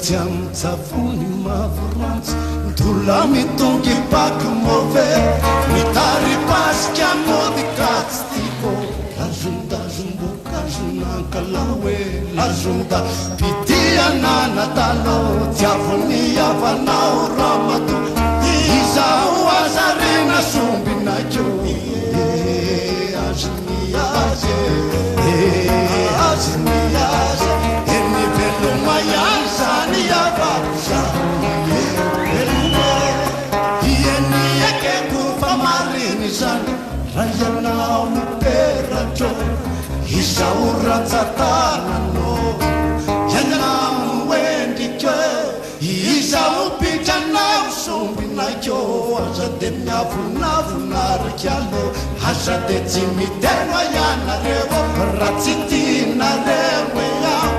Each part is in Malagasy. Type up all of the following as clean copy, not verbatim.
tsy amin-tsavony mavo rantsy Ndola mitongy paky move Mitari-pasika mody ka tsy tiako Lazondazomboka-zonankalao e Lazonda Pitia nanatalo Tiavo ny havanao ramatoa Izaho aza rena sombinakeo E azy ny azy e azy ny azy E ny veloma ihany zany havako zany E veloma Ie ny ekeko fa mariny izany Raha ianao no peratro Izaho rantsatananao Ianao no endriko Izaho bikanao sombinaiko Aza de miavonavona ry kialo Aza de tsy miteny hoa ianareo Raha tsy tianareo e aho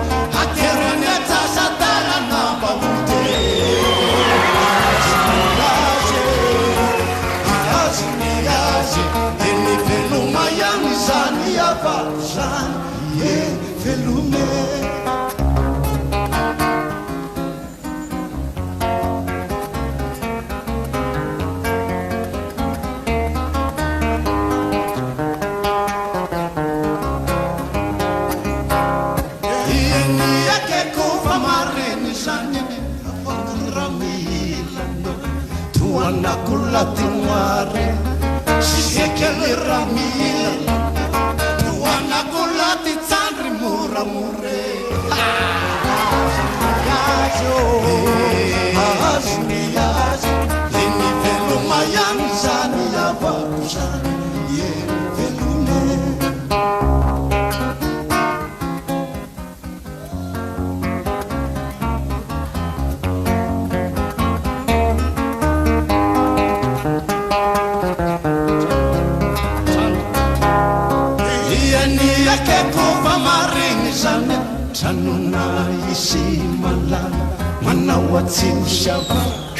Aterany antsasa-dalana mba ho te Azy ny azy e Azy ny azy E ny veloma ihany izany havako izany E veloma e. Eny ekeko fa marina izany Afaka raha mila anao Tohanako laty noire Sise kely raha mila anao Tohanako laty tsandry moramora e Azy ny azy ô Azy ny azy Eny veloma ihany izany havako izany Eny veloma e. Dia ny ekeko fa marina izany Tranona isy malala Manao atsimo sy avaratra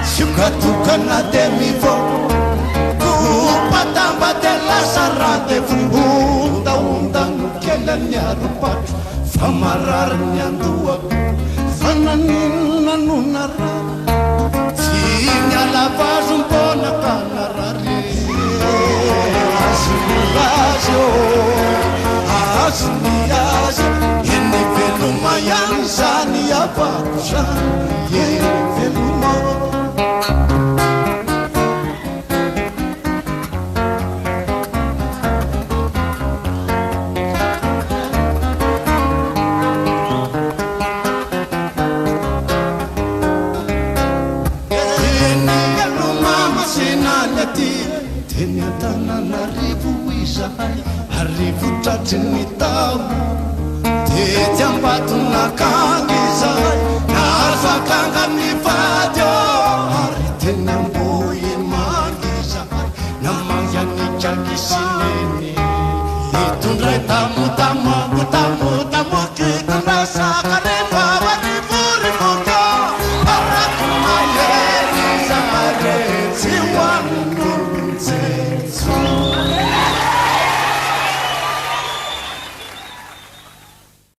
Sioka tokana dia mivoaka Kopa-damba dia lasa rendez-vous Hondaondano kely ny arom-patro Fa marary ny andohako Fa naninona no narary Tsy niala vazom-poana ka narary Azy ny azy ô Azy ny azy Eny veloma ihany izany havako izany Eny veloma ô. Teny aloha mama sy nany aty Teny Antananarivo izahay Arivo tratry ny taona Tetsy Ambatonakanga izahay Nahazo akanga mivady ô Ary teny Ambohimanga izahay Namangy an'Ikaky sy Neny Nitondray tamotamo.